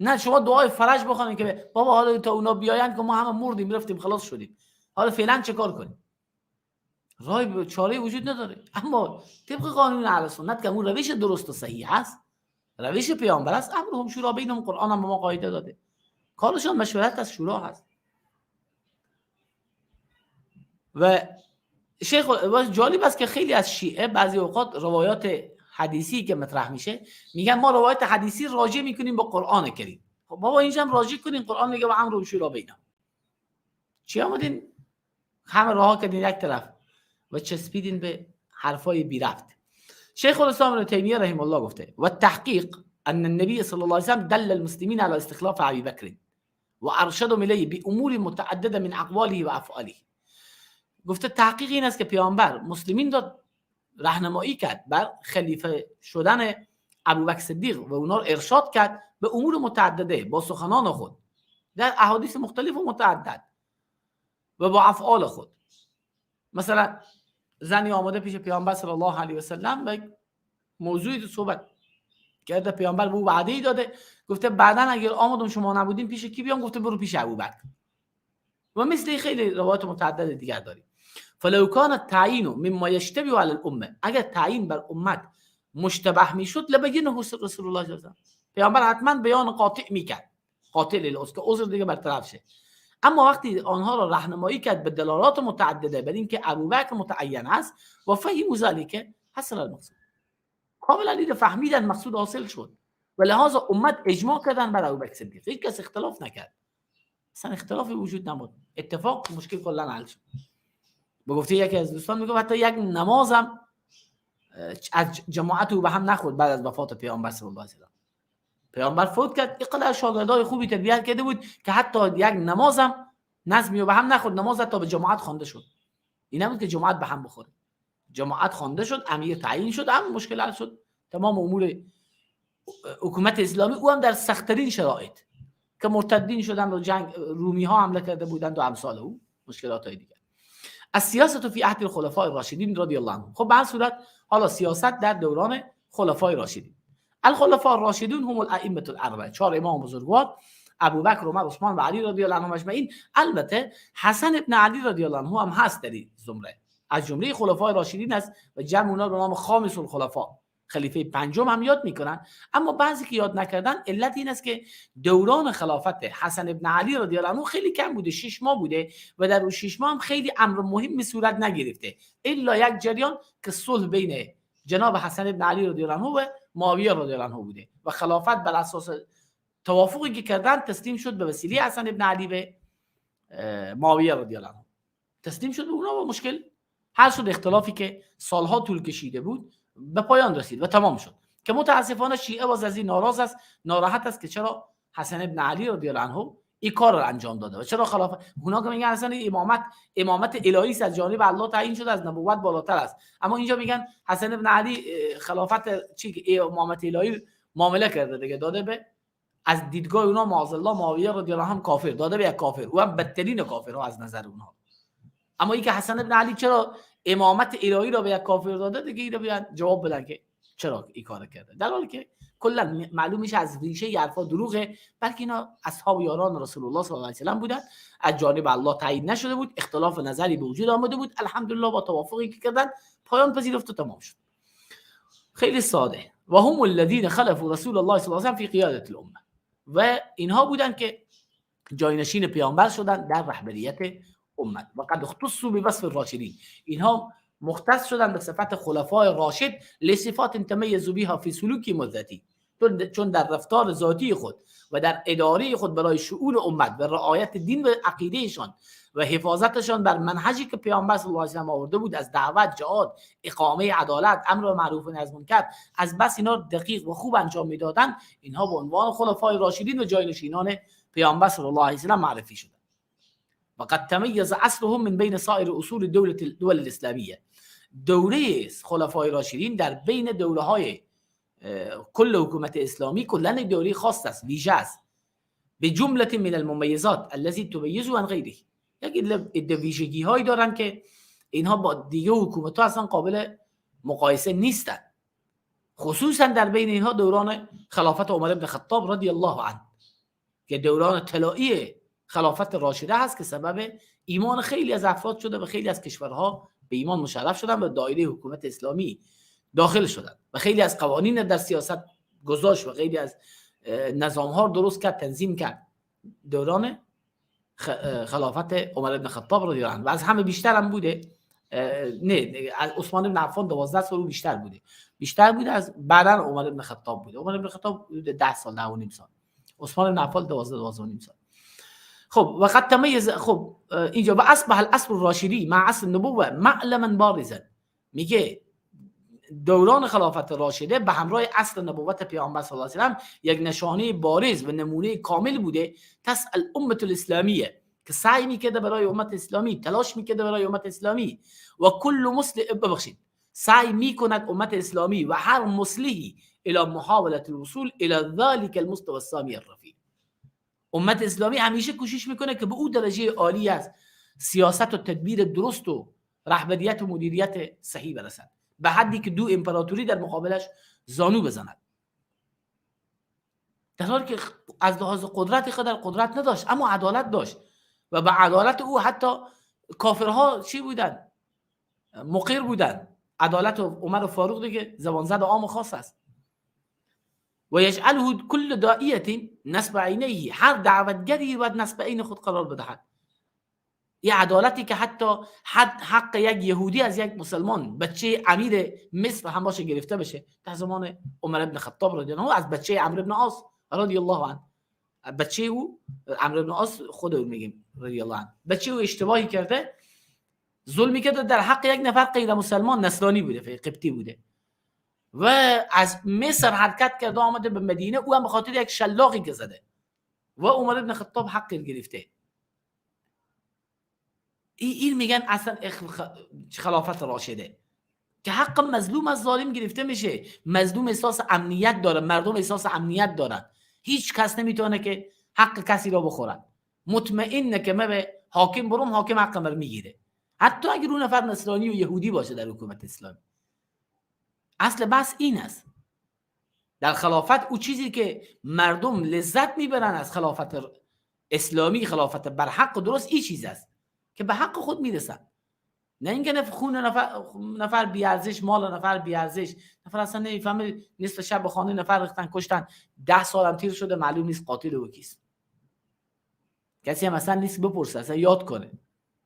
Speaker 1: نه شما دعای فرج بخونید که بابا حالا تا اونا بیاین که ما همه مردیم رفتیم خلاص شدیم، حالا فعلا چه کار کنیم؟ راه چاره وجود نداره. اما طبق قانون اهل سنت که اون روش درست و صحیح هست، روش پیامبر است، امرهم شورا بینهم، قرآن هم به ما قاعده داده، کارشان مشورت از شورا هست. و شیخ جالب است که خیلی از شیعه بعضی اوقات روایات حدیثی که مطرح میشه، میگن ما روایت حدیثی راجع میکنیم با قرآن کریم. خب بابا اینجا هم راجع کنین، قرآن میگه و امر شورا بینهم. چی آمدین همه راه کردین یک طرف و چسبیدین به حرفای بی رفت. شیخ الاسلام ابن تیمیه رحمه الله گفته و تحقیق ان النبي صلى الله عليه وسلم دل المسلمين على استخلاف ابي بكر وارشدهم اليه بامور متعدده من اقواله وافعاله. گفته تحقیق این است که پیامبر مسلمین را راهنمایی کرد بر خلیفه شدن ابوبکر صدیق و اونا را ارشاد کرد به امور متعدده با سخنان خود در احادیث مختلف و متعدد و با افعال خود. مثلا زنی آمده پیش پیامبر صلی الله علیه و سلم و موضوعی صحبت کرده، پیامبر به او وعده ای داده، گفته بعدا اگر آمدم شما نبودین پیش کی بیام؟ گفته برو پیش ابوبکر. و مثل خیلی روایات متعدد دیگر داریم. فلو کان التعیین مما یشتبه علی الامه، اگر تعیین بر امت مشتبه میشد لبینه رسول الله صلی الله علیه و سلم، پیامبر حتما بیان قاطع میکرد، قاطع للعذر که عذر دیگه برطرف شه. اما وقتی آنها را راهنمایی کرد به دلالات متعدده بر اینکه ابوبکر متعین است و فهم ذلک حصل المقصود، کاملا دیده فهمیدن مقصود حاصل شد و لحاظ امت اجماع کردن بر ابوبکر صدیق، هیچ کس اختلاف نکرد، اصلا اختلافی وجود نبود، اتفاق مشکل کلا حل شد. به گفته یکی از دوستان میگه حتی یک نمازم از جماعت او به هم نخورد بعد از وفات پیامبر صلی الله علیه و سلم. پیامبر فوت کرد، اینقدر شاگردای خوبی تربیت کرده بود که حتی یک نمازم نظمی به هم نخورد، نماز حتی به جماعت خوانده شد. این نبود که جماعت به هم بخوره، جماعت خوانده شد، امیر تعیین شد، هم مشکل حل شد. تمام امور حکومت اسلامی او هم در سخت‌ترین شرایط که مرتدین شدن و جنگ رومی ها حمله کرده بودند و امثال او مشکلات های دیگر. از سیاست فی عهد الخلفاء الراشدین رضی الله عنهم. خب به هر صورت حالا سیاست در دوران خلفای راشدین. الخلفاء الراشدون هم الائمه الاربعه، چهار امام بزرگوار، ابوبکر، عمر، عثمان و علی رضی الله عنهم اجمعین. البته حسن ابن علی رضی الله عنه هم هست در این زمره، از جمله خلفای راشدین است و جمع اونا به نام خامس الخلفا، خلیفه پنجم هم یاد میکنن. اما بعضی که یاد نکردن علت این است که دوران خلافت حسن ابن علی رضی الله عنه خیلی کم بوده، 6 ماه بوده و در اون 6 ماه هم خیلی امر مهم صورت نگرفته، الا یک جریان که صلح بین جناب حسن ابن علی رضی الله عنه و معاویه رضی الله عنه بوده و خلافت بر اساس توافقی که کردن تسلیم شد به وسیله حسن ابن علی به معاویه رضی الله عنه، تسلیم شد به اونا و مشکل حل شد. اختلافی که سالها طول کشیده بود به پایان رسید و تمام شد که متاسفانه شیعه باز از این ناراض است، ناراحت است که چرا حسن ابن علی رضی الله عنه این کار را انجام داده و چرا خلافت. اونا که میگن اصلا امامت الهی است، از جانب الله تعیین شده، از نبوت بالاتر است، اما اینجا میگن حسن ابن علی خلافت چی امامت الهی معامله کرده دیگه، داده به از دیدگاه اونا معاذ الله معاویه رضی الله عنه کافر، داده به یک کافر، او هم بدترین کافرها از نظر اونها. اما اینکه حسن ابن علی چرا امامت الهی را به یک کافر داده دیگه، اینو بیان جواب بدن که چرا این کار کرده، در حالی که کلا معلوم میشه از ریشه حرفا دروغه، بلکه اینا اصحاب یاران رسول الله صلی الله علیه و سلم بودن، از جانب الله تایید نشده بود، اختلاف نظری به وجود آمده بود، الحمدلله با توافقی که کردن پایان پذیرفت و تمام شد. خیلی ساده. و هم الذین خلفوا رسول الله صلی الله علیه و سلم فی قیادت الامه، و اینها بودن که جاینشین پیامبر شدن در رهبریت امت. و قد اختصوا بوصف الراشدین، اینها مختص شدن به صفت خلفای راشد، لصفات تمیزوا بها فی سلوک مذاتی، چون در رفتار ذاتی خود و در اداره خود برای شؤون امت و رعایت دین و عقیدهشان و حفاظتشان بر منهجی که پیامبر صلی الله علیه و سلم آورده بود از دعوت، جهاد، اقامه عدالت، امر به معروف و نهی از منکر، از بس اینا دقیق و خوب انجام میدادن، اینها به عنوان خلفای راشدین و جاینشینان پیامبر صلی الله علیه و سلم معرفی شدند. و قد تمیز عصرهم من بین سایر اصول دول الاسلامیه. دوره خلفای راشدین در بین دوره های کل حکومت اسلامی کلا یک دوره خاص است، ویژه است، به جمله من الممیزات التي تمیزه عن غیره. یک عده ویژگی هایی دارن که اینها با دیگه حکومت ها اصلا قابل مقایسه نیستند، خصوصا در بین اینها دوران خلافت عمر بن خطاب رضی الله عنه که دوران طلایی خلافت راشده هست که سبب ایمان خیلی از افراد شده و خیلی از کشورها به ایمان مشرف شدن و دایره حکومت اسلامی داخل شدن و خیلی از قوانین در سیاست گذاشت و خیلی از نظام‌ها رو درست کرد، تنظیم کرد. دوران خلافت عمر بن خطاب رضی الله عنه و از همه بیشتر هم بوده نه عثمان بن عفان 12 سال بیشتر بوده، بیشتر بوده از بعدن عمر بن خطاب بوده. عمر بن خطاب 10 سال 9 و نیم سال، عثمان بن عفان 12 12 و نیم سال. خب وقد تمیز، خب اینجا و اصبح العصر الراشدی مع عصر النبوه معلما بارزا، میگه دوران خلافت راشده به همراه عصر نبوت پیامبر صلی الله علیه و سلم یک نشانه بارز و نمونه کامل بوده. تسأل امه الاسلامیه، که سعی میکرده برای امت اسلامی، تلاش میکرده برای امت اسلامی، و کل مسلم، ببخشید، سعی میکند امت اسلامی و هر مسلحی الى محاوله الوصول الى ذلك المستوى السامي الرفیع. امت اسلامی همیشه کوشش میکنه که به او درجه عالی از سیاست و تدبیر درست و رهبریت و مدیریت صحیح برسد، به حدی که دو امپراتوری در مقابلش زانو بزند، در حالی که از لحاظ قدرت قدر قدرت نداشت اما عدالت داشت و به عدالت او حتی کافرها چی بودن؟ مقر بودن. عدالت عمر فاروق دیگه زبان زد عام و خاص است. و یجعله کل داعیه نصب عینیه، هر دعوتگری باید نصب عین خود قرار بدهد. یه عدالتی که حتی حق یک یهودی از یک مسلمان، بچه امیر مصر هم باشه گرفته بشه، در زمان عمر بن خطاب رضی الله عنه از بچه عمرو بن عاص رضی الله عنه، بچه او عمرو بن عاص خود او میگیم رضی الله عنه، بچه او اشتباهی کرده، ظلمی کرده در حق یک نفر غیر مسلمان، نصرانی بوده، قبطی بوده، و از مصر حرکت کرده آمده به مدینه، او هم به خاطر یک شلاقی که زده و عمر بن خطاب حق گرفته. این میگن اصلا خلافت راشده که حق مظلوم از ظالم گرفته میشه. مظلوم احساس امنیت داره، مردم احساس امنیت دارن، هیچ کس نمیتونه که حق کسی را بخورن، مطمئنه که من به حاکم بروم حاکم حق من میگیره، حتی اگر اون نفر نصرانی و یهودی باشه در حکومت اسلامی. اصل بحث این است. در خلافت او چیزی که مردم لذت میبرن از خلافت اسلامی، خلافت برحق و درست، این چیز است که به حق خود میرسن، نه اینکه خون نفر بیارزش، مال نفر بیارزش، نفر اصلا نمیفهمه، نصف شب به خانه نفر ریختن کشتن، 10 سالم تیر شده معلوم نیست قاتل او کیست، کسی هم اصلا نیست بپرسه، اصلا یاد کنه.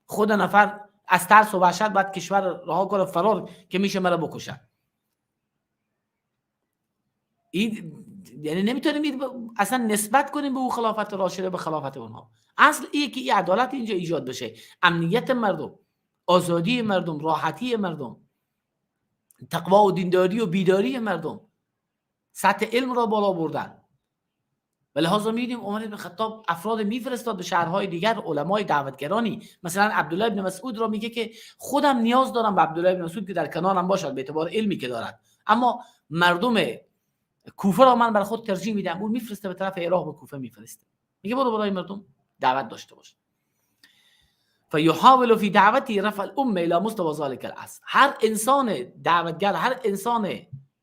Speaker 1: خود نفر از ترس و وحشت باید کشور رها کنه، فرار که میشه مرا بکشن. این یعنی نمیتونیم اصلا نسبت کنیم به او خلافت راشده، به خلافت اونها. اصل اینه که این عدالت اینجا ایجاد بشه، امنیت مردم، آزادی مردم، راحتی مردم، تقوا و دینداری و بیداری مردم، سطح علم را بالا بردن. و لحاظا می‌بینیم عمر بن خطاب افراد میفرستاد به شهرهای دیگر، علمای دعوتگرانی، مثلا عبدالله بن مسعود را میگه که خودم نیاز دارم به عبدالله بن مسعود که در کنارم باشد به اعتبار علمی که دارد، اما مردم کوفه را من بر خود ترجیح میدم. اون میفرسته به طرف عراق، به کوفه میفرسته، میگه برو برای مردم دعوت داشته باش. فیحاول فی دعوتی رفع الامه الی مستوى ذلك العصر. هر انسان دعوتگر، هر انسان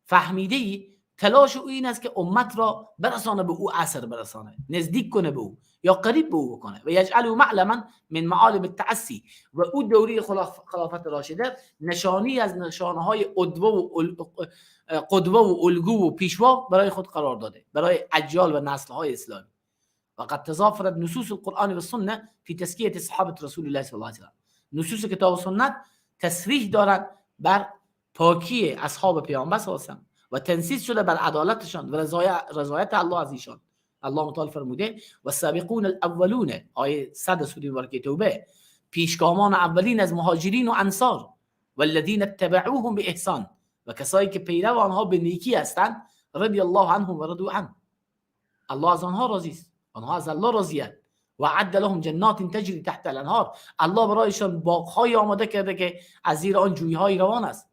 Speaker 1: فهمیده‌ای تلاش او این است که امت را برسانه به او عصر، برسانه، نزدیک کنه به او یا قریب به او بکنه. و یجعله معلما من معالم التأسی، و او دوره خلافت راشده نشانی از نشانه های قدوه و الگو و پیشوا برای خود قرار داده، برای اجیال و نسل های اسلامی. و قد تضافرت نصوص القرآن و السنه فی تزکیه صحابه رسول الله صلی الله علیه و سلم. نصوص کتاب و سنت تصریح دارد بر پاکی اصحاب پیامبر صلی الله علیه و سلم و تنصیص شده بر عدالتشان و رضایت الله از ایشان. الله متعال فرموده و السابقون الاولون، آیه 100 سوره مبارکه توبه، پیشگامان اولین از مهاجرین و انصار، والذین اتبعوهم باحسان، و کسایی که پیرو آنها به نیکی هستند، رضی الله عنهم و رضوا عنه، الله از آنها راضی است، آنها از الله راضی‌اند. و عد لهم جنات تجری تحت الانهار، الله برایشان باغ‌های آماده کرده که از زیر آن جوی‌های روان است.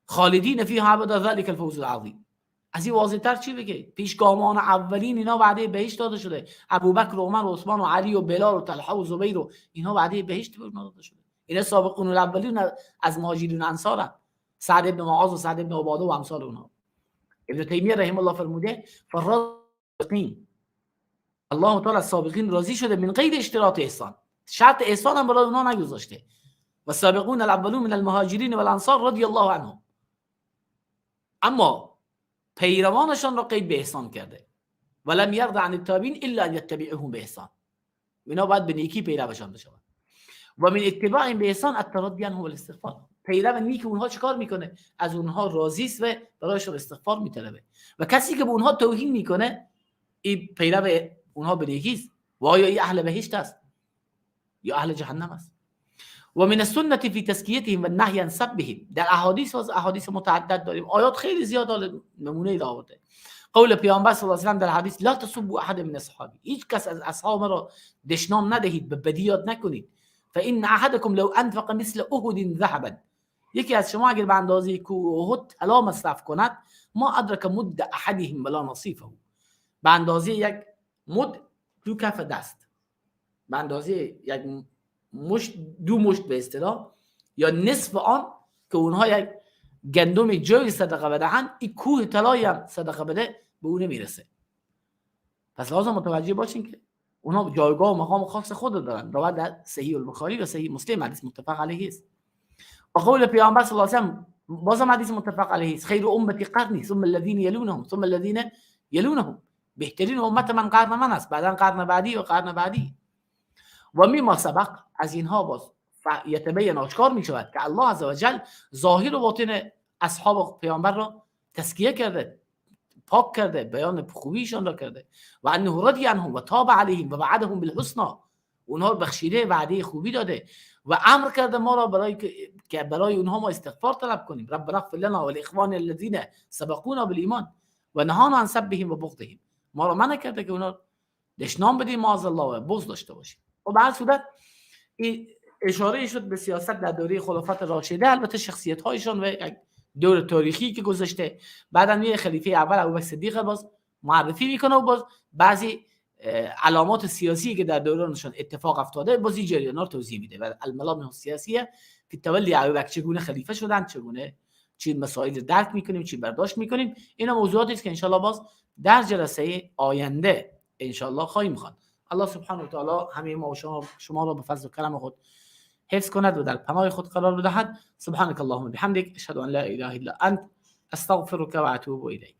Speaker 1: خالدین فیها ابدا ذلک الفوز العظیم. از این واضح‌تر چی بگه؟ پیشگامان اولین اینا وعده بهشت داده شده، ابوبکر و عمر و عثمان و علی و بلال و طلحه و زبیر و اینها وعده بهشت به اونها داده شده. اینا سابقون الاولین از مهاجرین و انصارن، سعد بن معاذ و سعد بن عباده و امثال اونها. ابن تیمیه رحمه الله فرموده فالرازقین، الله تعالی از سابقین راضی شده من غیر اشتراط احسان، شرط احسان هم برای اونها نگذاشته. و سابقون الاولون من المهاجرین والانصار رضی الله عنهم، اما پیروانشان را قید به احسان کرده. ولم یرض عن التابعین الا ان یتبعوهم باحسان، اینا باید به نیکی پیروشان بشوند. و من اتباع به احسان الترضی عنهم والاستغفار. پیرو نیک اونها چیکار میکنه؟ از اونها راضی است و برایشون استغفار میطلبه. و کسی که به اونها توهین میکنه این پیرو اونها به نیکی است و آیا این اهل بهشت است یا اهل جهنم است؟ و من السنة فی تزکیتهم و النهی عن سبهم. در احادیث و احادیث متعدد داریم، آیات خیلی زیاد نمونه ای آورده. قول پیامبر صلی الله علیه و سلم در حدیث لا تسبوا احد من اصحابی، هیچ کس از اصحاب را دشنام ندهید، به بدی یاد نکنید. فان احدکم لو انفق مثل احد ذهبا، یکی از شما اگر به اندازه کوه احد طلا مصرف کند، ما ادرک مد احدهم ولا نصیفه، به اندازه یک مد دو کف دست، به اندازه یک مشت دو مشت به اصطلاح یا نصف آن که اونها یک گندم جوی صدقه بدهند، این کوه طلایی هم صدقه بده به اون نمیرسه. پس لازم متوجه باشین که اونها جایگاه و مقام خاص خود دارن. روایت در صحیح البخاری و صحیح مسلم حدیث متفق علیه است. و قول پیامبر صلی الله علیه و سلم بازم حدیث متفق علیه است، خیر امتی قرنی ثم الذین یلونهم ثم الذین یلونهم، بهترین امت من قرن من است، بعدا قرن بعدی و قرن بعدی. و مما سبق، از اینها باز یتبین آشکار می شود که الله عزوجل ظاهر و باطن اصحاب پیامبر را تزکیه کرده، پاک کرده، بیان خوبیشان را کرده. و انه رضی عنهم و تاب علیهم و وعدهم بالحسنی، اونها رو بخشیده، وعده خوبی داده و امر کرده ما را برای که برای اونها ما استغفار طلب کنیم. ربنا اغفر لنا ولاخواننا الذین سبقونا بالایمان و نهانا عن سبهم و بغضهم، ما را منع کرده که اونها دشنام بدیم معاذ الله و بغض داشته باشیم. و به هر صورت این اشاره شد به سیاست در دوره خلافت راشده، البته شخصیت هایشان و یک دور تاریخی که گذشته. بعدم یه خلیفه اول ابوبکر صدیق باز معرفی میکنه و باز بعضی علامات سیاسی که در دورانشان اتفاق افتاده باز این جریان‌ها رو توضیح میده و الملامح السیاسیه که تولی ابوبکر چگونه خلیفه شدن، چگونه چه مسائل رو درک میکنیم، چی برداشت میکنیم. اینا موضوعاتی است که انشالله باز در جلسه آینده انشالله خواهیم خواند. الله سبحانه و تعالی همه ما و شما را به فضل و کرم خود حفظ کند و در پناه خود قرار بدهد. سبحانك اللهم بحمدك، اشهد ان لا اله الا انت، استغفرك و اتوب الیک.